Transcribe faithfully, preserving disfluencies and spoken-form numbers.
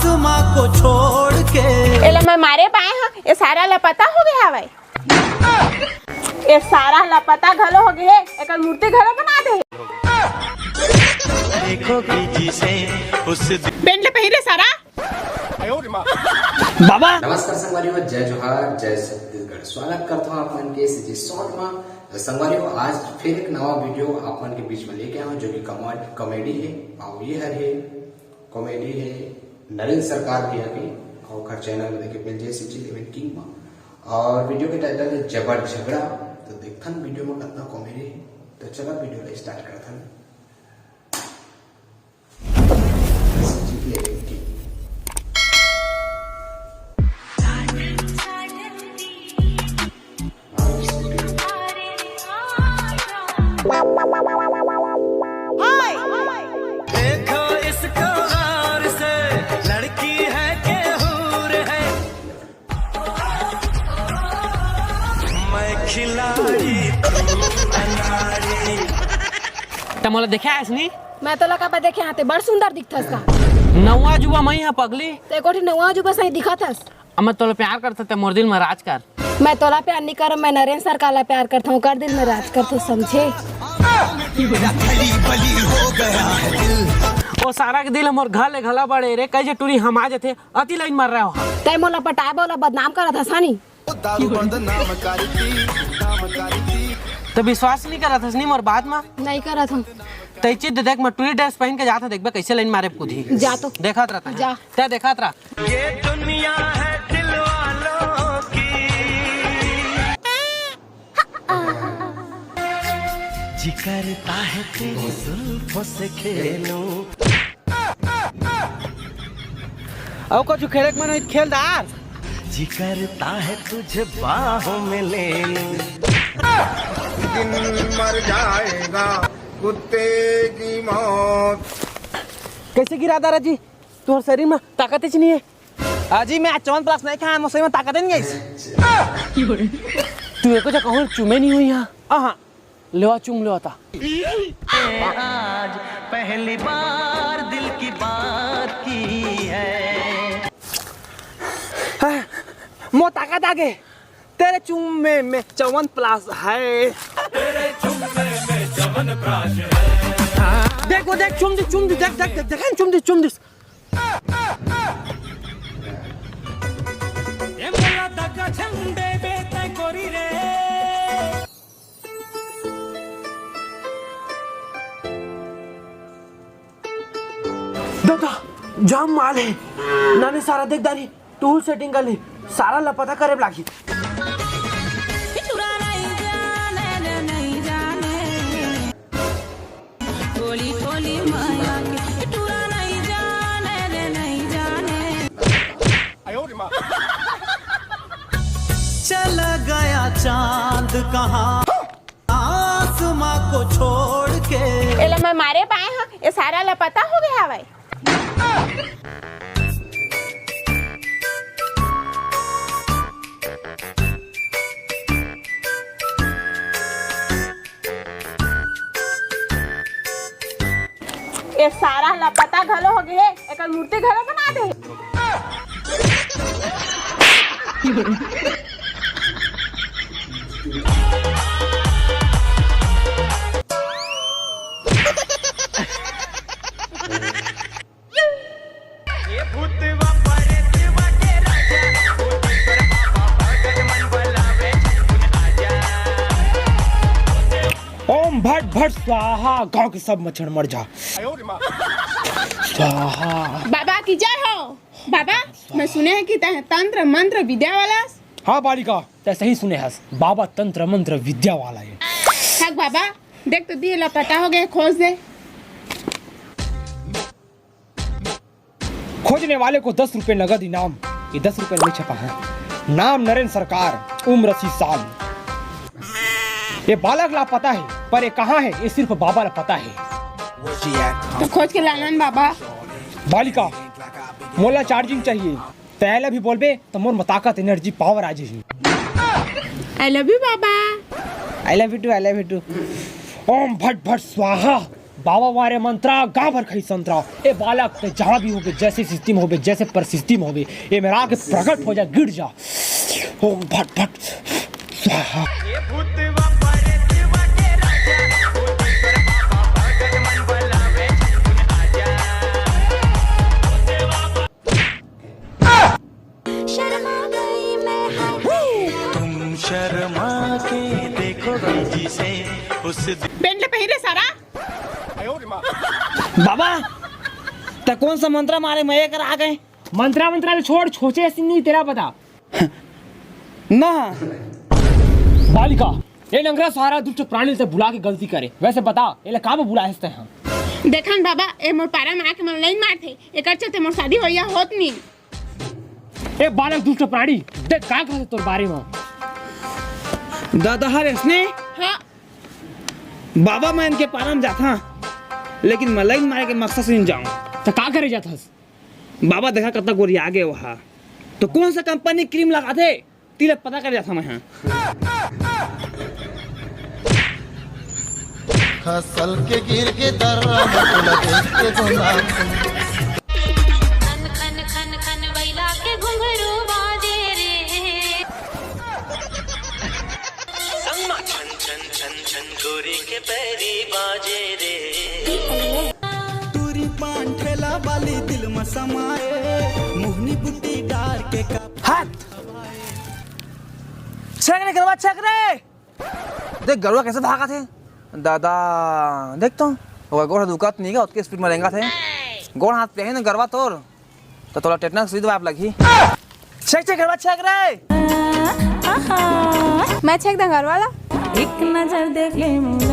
आत्मा को छोड़ के। एला मैं मारे पाए हंव, ये सारा ला पता हो गया हवय। ये सारा ला पता घलो हो गया हे, एकर मूर्ति घलो बना दे। देखो कि जिसे उस दिन पेंट ले पहिरे सारा। बाबा। नमस्कार संगवारी हो, जय जोहार, जय छत्तीसगढ़। स्वागत करता हूँ आप मन के सीजी शॉर्ट में। संगवारी हो, आज फिर एक नवा वीडियो आप मन के बीच में लेके आया हूँ, जो कि कॉमेडी है। और ये हर है कॉमेडी है नरेंद्र सरकार भैया के, और ओकर चैनल में देखे मिल जाए सीजी इलेवन किंग में। और वीडियो के टाइटल है जबर झगड़ा। तो देखथन वीडियो में कितना कॉमेडी है। तो चला वीडियो ला स्टार्ट करथन। CG eleven king. देखो इसको गौर से, लड़की है के हूर है। मैं खिलाड़ी, तू अनाड़ी। त मोला देखे आयस नी? मैं तोला काबर देखे आते, बड़ सुंदर दिखथस का। नवा जुबा मई हा पगली। ते कोठी नवा जुबा सही दिखत हस। अब मैं तोला प्यार करथंव, ते मोर दिल में राज कर। मैं तोला प्यार नहीं करंव, मैं नरेंद्र सरकार ला प्यार करथंव, ओकर दिल में राज करथंव, समझे? ओ सारा के दिल मोर घर ले घला बड़े रे, कइसे टूरी हमा जथे, अति लाइन मार रहा हो। तै मोला पटाए बर ओला बदनाम करत हस, हानी? दारू बदनाम करती, नाम करती। तो विश्वास नहीं करत हस नी मोर बात में? नहीं करत हंव। तै चित देख, मैं टूरी ड्रेस पहन के जात हंव, देखबे कइसे लाइन मारे कूदही। जा तो। देखत रह तैं। जा। तैं देखत रह। ये दुनिया है दिल वालों की। जी करता है तेरी जुल्फों से खेलूं। अउ कुछ खेले के मन होही त खेल डार। जी करता है तुझे बाहों में ले लूं। दिन मर जाएगा कुत्ते की मौत। कइसे गिरा दारा जी? तुम्हर शरीर में ताकत हीच नहीं है। अजी, मैं आज च्यवनप्राश नहीं खाया, मोर शरीर में ताकत ही नहीं है। तू एको झन कहूँ चूमे नहीं होही हा। आहा, लेवा चूम लेवा ता। आज पहली बार दिल की बात की है। हाँ, मोर ताकत आ गे। तेरे चूमे में च्यवनप्राश है। तेरे चूमे में च्यवनप्राश है। देख वो देख, चूम दिस, चूम दिस, देख, देख, देख, देख, चूम दिस, चूम दिस। ए मोला दगा झंडे बेटा कोरी रे। दादा, जाम माल हे। नानी सारा देख दारी, टूल सेटिंग कर ली, सारा ला पता करे लागही। गोली गोली माया के टूरा नहीं जाने रे, नहीं जाने। चला गया चांद कहाँ, आसमां को छोड़ के। एला मैं मारे पाए हंव, ये सारा ला पता हो गया हवय। ये सारा ला पता घलो हो गे हे, एकर मूर्ति घलो बना दे। ये भूतवा परेतवा के राजा, ओटी पर बाबा भगत मन बलावे, झटकुन आजा। ओम भट भट स्वाहा, गांव के सब मच्छर मर जा। स्वाहा। बाबा की जय हो। बाबा, मैं सुने हंव कि तैं तंत्र मंत्र विद्या वाला हस। हाँ बालिका, तैं सही सुने हस, बाबा तंत्र मंत्र विद्या वाला हे। हक बाबा, देख तो दिए ला पता हो गया, खोज दे। खोजने वाले को दस रुपए नगद इनाम। ये दस रुपए में छपा है। नाम नरेंद्र सरकार, उम्र अस्सी साल। ये बालक ला पता है, पर ये कहाँ है, ये सिर्फ बाबा ला पता है। तो खोज के लाना न बाबा। बालिका, मोला चार्जिंग चाहिए। तैं I love you बोलबे त मोर म ताकत, एनर्जी, पावर आ जही। I love you Baba. I love you too, I love you too। ओम भट भट स्वाहा। बाबा मारे मंत्रा, गाँव भर खाही संतरा। ए बालक, ते जहाँ भी होबे, जैसे स्थिति में होबे, जैसे परिस्थिति में होबे, ए मेर आके प्रकट हो जा, गिर जा। ओम भट भट स्वाहा। शर्मा गई मैं, हाय। तुम शर्मा के देखो, जिसे उस दिन बेंडले पहिरे सारा। बाबा, त कौन सा मंत्रा मारे मैं एकर आ गए? मंत्रा मंत्रा तो छोड़, छोचे ऐसी नहीं तेरा पता। ना। बालिका, ए लंगड़ा सारा दुष्ट प्राणी से बुला के गलती करे। वैसे बता, एला काबर बुलाए हस तैं हा? देखन बाबा, ए मोर पारा में आके मन लाइन मारथे, एकर चलते मोर शादी होइया होत नी। ए बालक दुष्ट प्राणी, देख का कहत हे तोर बारे में। दादा हर इसने हाँ। बाबा, मैं इनके पारा में जाथा, लेकिन मैं लाइन मारे के मकसद से नहीं जाऊँ। त का करे जाथस? बाबा देखा कतका गोरी आगे वहा, तो कौन सा कंपनी क्रीम लगाथे, तिला पता करे जाथा मैं हा। खसल के गिर के दर्रा में तोला देख के गुलाब से। खन खन खन खन बैला के घुंघरू बाजे रे। संगमा छन छन छन छन गोरी के पैरी बाजे रे। टूरी पान ठेला वाली दिल में समाए, मोहनी बुट्टी डार के का हाथ। छेक रे गरवा, छेक रे। देख गरवा कैसे भागत हे। दादा, देख तो, ओकर गोड़ हाथ दुखत नहीं का, ओतके स्पीड में रेंगत हे। गोड़ हाथ पे है ना गरवा तोर, तो तोला टेटनस सुई दवाई लगही। छेक, छेक गरवा, छेक रे। मैं छेक दंगरवाला। एक नजर देख ले मुझे।